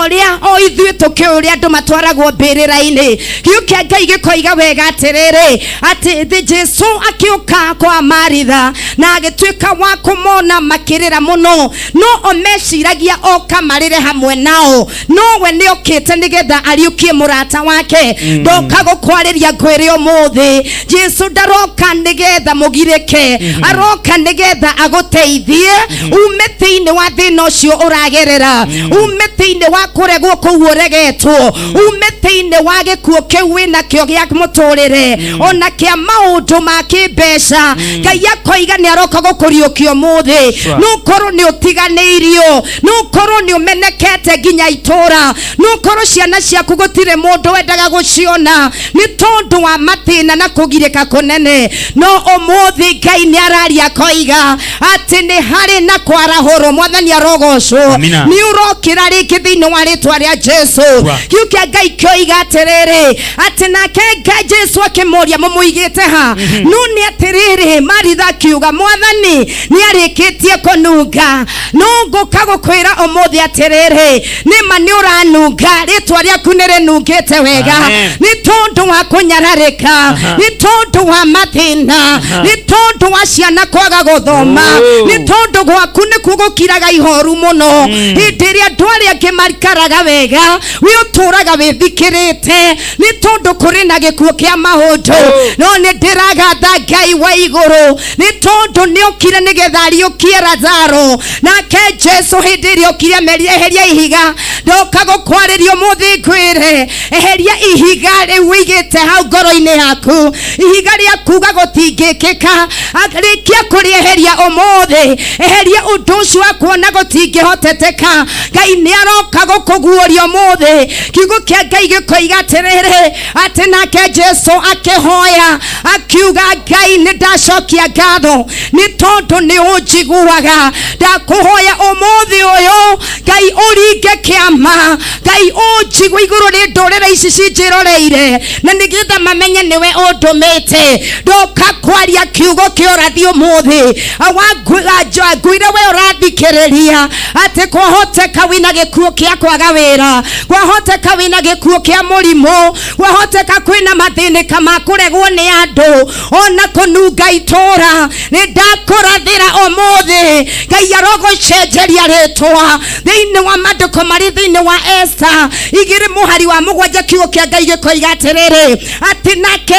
Ũrĩa o ithuĩ tũkĩũĩ ũrĩa andũ matwaragwo mbĩrĩra-inĩ. Kiugo kĩa Ngai gĩkoiga wega atĩrĩrĩ, atĩ thĩ Jesu akĩũka kwa Maritha na agĩtuĩka wa kũmona makĩrĩra mũno, no o meciragia oka marĩre hamwe nao, no we nĩ okĩte nĩgetha ariũkie mũrata wake. Ndoka gũkwarĩria ngwĩre ũmũthĩ, Jesu ndaroka nĩgetha mũgirĩke, aroka nĩgetha agũteithie ume thĩinĩ wa thĩna ũcio ũragerera, ume thĩinĩ wa kũregwo kũu ũregetwo, ume thĩinĩ wa gĩkuũ kĩu wĩnakĩo gĩa mũtũrĩre, ona kĩa maũndũ ma kĩmbeca. Ngai akoiga nĩ aroka gũkũriũkia ũmũthĩ. Nũkorwo nĩ ũtiganĩirio, nũkorwo nĩ ũmenekete nginya itũra, nũkorwo ciana ciaku gũtirĩ mũndũ wendaga gũciona nĩ tondũ wa mathĩna na kũgirĩka kũnene, no ũmũthĩ Ngai nĩ araria akoiga atĩ nĩ harĩ na kwarahũrwo. Mwathani arogocwo. Amina. Nĩ ũrokĩra rĩngĩ thĩinĩ wa rĩtwa rĩa Jesu. Kiu kĩa Ngai kĩoiga atĩrĩrĩ, atĩ nake Ngai Jesu akĩmũria, mũmũigĩte ha? No nĩ atĩrĩrĩ, Maritha akiuga, Mwathani, nĩ arĩkĩtie kũnunga. No ngũka gũkwĩra ũmũthĩ atĩrĩrĩ, nĩma nĩ ũranunga, rĩtwa rĩaku nĩ rĩnungĩte wega. Amen. Nĩ tondũ wa kũnyararĩka, nĩ tondũ wa mathĩna, nĩ tondũ wa ciana kwaga gũthoma, nĩ tondũ gwaku nĩkuo gũkiraga ihoru mũno. Hĩndĩ ĩrĩa andũ arĩa angĩ maikaraga wega, we ũtũraga wĩthikĩrĩte nĩ tondũ kũrĩ na gĩkuũ kĩa maũndũ. No nĩ ndĩragatha Ngai wa igũrũ nĩ tondũ nĩ okire nĩgetha ariũkie Lazaro. Nake Jesu hĩndĩ ĩrĩa okire amerie, eheria ihiga. Ndoka gũkwarĩria ũmũthĩ ngwĩre, eheria ihiga rĩu wĩigĩte hau ngoro-inĩ yaku, ihiga rĩa kuga gũtingĩkĩka. Rĩkia kũrĩeheria ũmũthĩ, eheria ũndũ ũcio wa kuona gũtingĩhoteteka. Ngai nĩ aroka gũkũguũria ũmũthĩ. Kiugo kĩa Ngai gĩkoiga atĩrĩrĩ, atĩ nake Jesu akĩhoya akiuga, Ngai nĩ ndacokia ngatho nĩ tondũ nĩ ũnjiguaga. Ndakũhoya ũmũthĩ ũyũ, Ngai ũringe kĩama, Ngai ũnjigue igũrũ rĩ ndũrĩrĩ ici cinjĩroreire, na nĩgetha mamenye nĩwe ũndũmĩte. Ndoka kwaria kiugo kĩa ũrathi ũmũthĩ, ngwĩre we ũrathikĩrĩria atĩ kwahoteka wĩna gĩkuũ kĩa kwaga wĩra, kwahoteka wĩna gĩkuũ kĩa mũrimũ, kwahoteka kwĩna mathĩnĩka ma kũregwo nĩ andũ, ona kũnunga itũra. Nĩ ndakũrathĩra ũmũthĩ, Ngai arogũcenjeria rĩtwa. Thĩinĩ wa maandĩko marĩ thĩinĩ wa Esta 2 mũhari wa 7, kiugo kĩa Ngai gĩkoiga atĩrĩrĩ, atĩ nake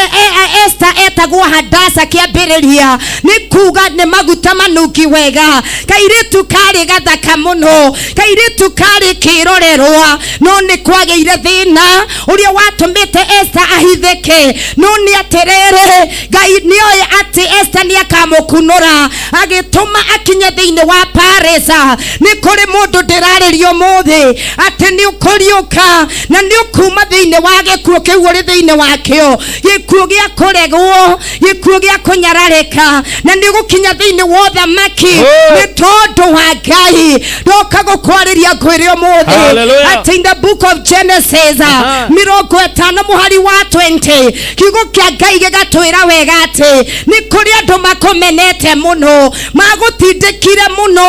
Esta etagwo Hadasa kĩambĩrĩria, nĩ kuga nĩ maguta manungi wega. Kairĩtu karĩ gathaka mũno, kairĩtu karĩ kĩrorerwa, no nĩ kwagĩire thĩna ũrĩa watũmĩte Esta ahithĩke. No nĩ atĩrĩrĩ, Ngai nĩoĩ atĩ Esta nĩ akamũkunũra, agĩtũma akinye thĩinĩ wa Parisa. Nĩ kũrĩ mũndũ ndĩrarĩria ũmũthĩ atĩ nĩ ũkũriũka na nĩ ũkuma thĩinĩ wa gĩkuũ kĩu ũrĩ thĩinĩ wakĩo, gĩkuũ gĩa kũregwo, gĩkuũ gĩa kũnyararĩka, na nĩ ũgũkinya thĩinĩ wa ũthamaki nĩ tondũ wa Ngai. Ndoka gũkwarĩria ngwĩre ũmũthĩ Hallelujah. atĩ in the book of Genesis, 50 mũhari wa 20, kiugo kĩa Ngai gĩgatwĩra wega atĩ nĩ kũrĩ andũ makũmenete mũno, magũtindĩkire mũno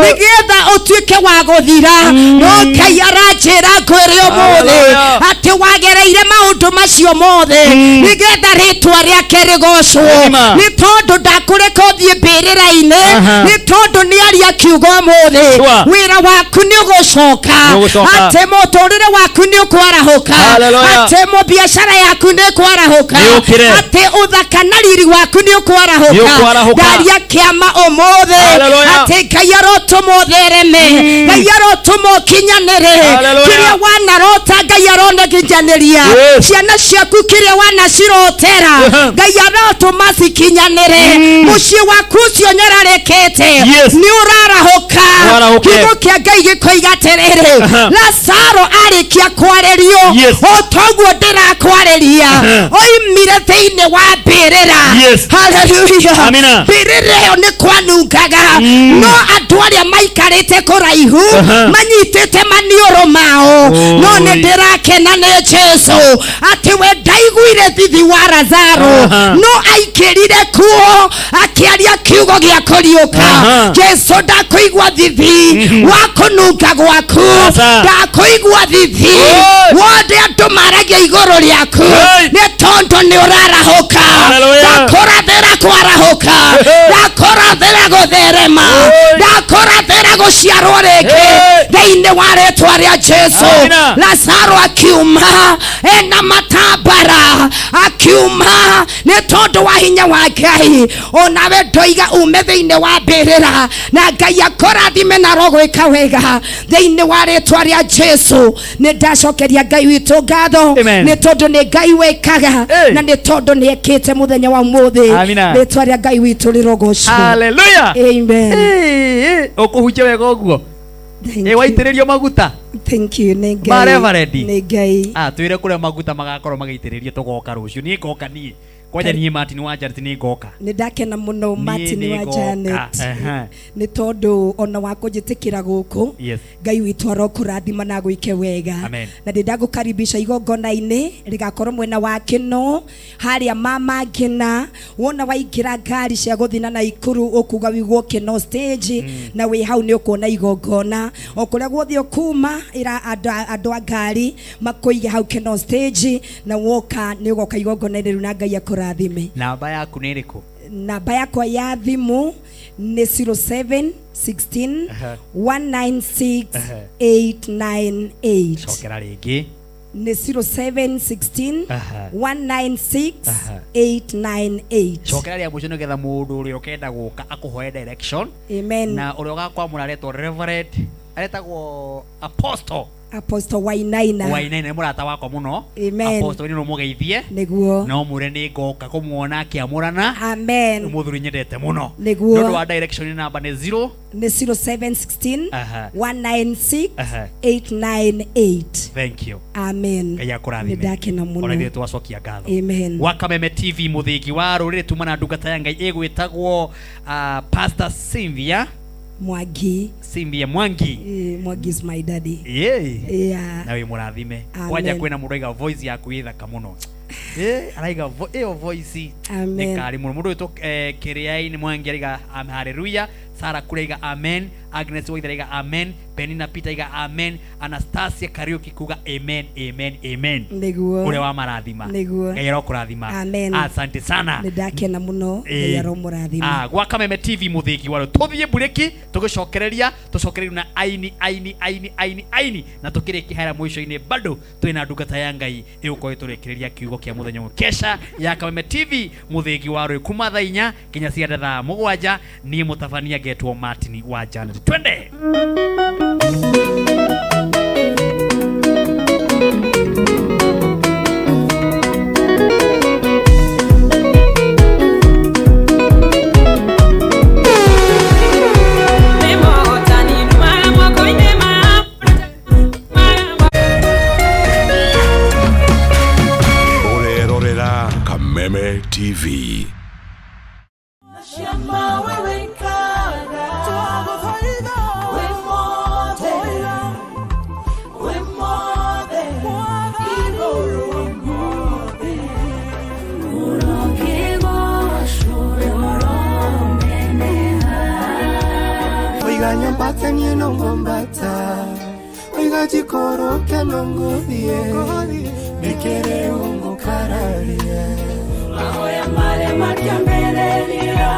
nĩgetha ũtuĩke wa gũthira, no Ngai aranjĩra ngwĩre ũmũthĩ Hallelujah. atĩ wagereire maũndũ macio mothe nĩgetha rĩtwa rĩake rĩgocwo. Amen. Nĩ tondũ ndakũreka ũthiĩ mbĩrĩra-inĩ, nĩ tondũ nĩ aria kiugo ũmũthĩ, wĩra waku nĩ ũgũcoka, Nĩ ũgũcoka. atĩ mũtũrĩre waku nĩ ũkwarahũka, Hallelujah. atĩ mũbiacara yaku nĩ ĩkwarahũka, Nĩ ũkĩre. atĩ ũthaka na riri waku nĩ Nĩ ũkwarahũka. ũkwarahũka. Ndaria kĩama ũmũthĩ Hallelujah. atĩ Ngai arotũma ũthereme, Ngai arotũma ũkinyanĩre Hallelujah. kĩrĩa wanarota, Ngai aronekinyanĩria. Ciana ciaku kĩrĩa wanacirotera, Ngai arotũma cikinyanĩre. Mũciĩ waku ũcio nyararĩkĩte nĩ ũrarahũka. Ũrarahũke. Kiugo kĩa Ngai gĩkoiga atĩrĩrĩ, Lazaro arĩkia kwarĩrio, o toguo ndĩrakwarĩria, oimire thĩinĩ wa mbĩrĩra. Haleluya. Amina. Mbĩrĩra ĩyo nĩ kwanungaga, no andũ arĩa maikarĩte kũraihu manyitĩte maniũrũ mao, no nĩ ndĩrakena nĩ Jesu. Jesu atĩ we ndaiguire thithi wa Lazaro, no aikĩrire kuo akĩaria kiugo gĩa kũriũka. Jesu ndakũigua thithi wa kũnunga gwaku, Aca. ndakũigua thithi Oi. wothe andũ maragia igũrũ rĩaku, Hey. nĩ tondũ nĩ ũrarahũka. Hallelujah. Ndakũrathĩra kwarahũka, Hey. ndakũrathĩra gũtherema, Oi. ndakũrathĩra gũciarwo rĩngĩ Hey. thĩinĩ wa rĩtwa rĩa Jesu. Amina. Lazaro akiuma ena matambara, akiuma nĩ tondũ wa hinya wa Ngai. Onawe ndoiga ume thĩinĩ wa mbĩrĩra, na Ngai akũrathime na arogwĩka wega thĩinĩ wa rĩtwa rĩa Jesu. Nĩ ndacokeria Ngai witũ ngatho Amen. nĩ tondũ nĩ Ngai wĩkaga, Hey. na nĩ tondũ nĩ ekĩte mũthenya wa ũmũthĩ. Amina. Rĩtwa rĩa Ngai witũ rĩrogocwo. Hallelujah. Amen. Ũkũhunjia wega ũguo. Thank Ĩ you. waitĩrĩrio maguta. Thank you. Nĩ Ngai. Ma Reverend. Nĩ Ngai. Ah, twĩre kũrĩa maguta magakorwo magĩitĩrĩrio tũgoka rũciũ. Niĩ ngoka niĩ. Kwanja niĩ Martin wa Janet nĩ ngoka. Nĩ ndakena mũno Niĩ Martin nĩ wa ngoka. Janet, Aha. nĩ tondũ ona wa kũnjĩtĩkĩra gũkũ. Ngai witũ arokũrathima na agwĩke wega. Amen. Na ndĩ ndagũkaribisha igongona-inĩ rĩgakorwo mwena wa Kĩno harĩa mama Ngina. Wona waingĩra ngari cia gũthiĩ na Naikuru ũkuga wigwo Kĩno stage, na wĩ hau nĩ ũkuona igongona o kũrĩa guothe ũkuma. Ĩra andũ a ngari makũige hau Kĩno stage, na woka nĩ ũgoka igongona-inĩ rĩu, na Ngai akũrathime. Namba yaku nĩ ĩrĩkũ? Namba yakwa ya thimũ nĩ 0716 196 898. Cokera rĩngĩ. Nĩ 0716 196 898. Cokera rĩa mũico nĩgetha mũndũ ũrĩa ũkenda gũka akũhoe direction. Amen. Na ũrĩa ũgakwamũra aretwo Reverend, aretagwo Apostle Apostle Wainaina. Wainaina nĩ mũrata wakwa mũno. Amen. Apostle nĩ mũgeithie. Nĩguo. No mwĩre nĩ ngoka kũmuona akĩamũrana. Amen. Nĩ mũthuri nyendete mũno. Nĩguo. Nĩ ũndũ wa direction namba nĩ 0 Nĩ 0716 196 898. Thank you. Amen. Ngai akũrathime. Nĩ ndakena Ona mũno. ithuĩ twacokia ngatho. Amen. Wa Kameme TV, mũthĩgi wa rũrĩrĩ, tuma na ndungata ya Ngai ĩgwĩtagwo Pastor Cynthia Mwangi. Cynthia Mwangi. Eh, Mwangi is my daddy. Yeah. Yeah. Na wĩ mũrathime. Amen. Kwanja kwĩna mũndũ aiga voice yaku ĩ thaka mũno. Araiga ĩyo voice Amen. nĩ kari mũno. Mũndũ wĩtwo Kĩrĩaini Mwangi araiga hallelujah. Sara Kure aiga amen. Agnes Waithe aiga amen. Penina Peter aiga amen. Anastasia Kariuki kuga amen, amen, amen. Nĩguo. Ũrĩa wa marathima. Nĩguo. Ngai arokũrathima. Amen. Asante sana. Nĩ ndakena mũno. Ngai aromũrathima. Ah, gwa Kameme TV, mũthĩgi warũ, tũthiĩ mburĩki, tũgĩcokereria tũcokererio na aini aini aini aini aini, na tũkĩrĩkia harĩa mũico-inĩ bado twĩna ndungata ya Ngai ĩgũkorwo ĩtũrĩkĩrĩria kiugo kĩa mũthenya ũyũ. Kesha ya Kameme TV, mũthĩgi wa rũĩ, kuma thaa 4 nginya cia thaa 7. Niĩ mũtabania ngetwo Martin wa Janet. Twende. Ũrerorera Kameme TV. Shama wewe kaga we mothe, we mothe iguru mothe. Oiga nyambate niĩ no ngwambata, oiga njikũrũke no ngũthiĩ, nĩkĩrĩ ũngũkararia? Mahoya marĩa matiambĩrĩria.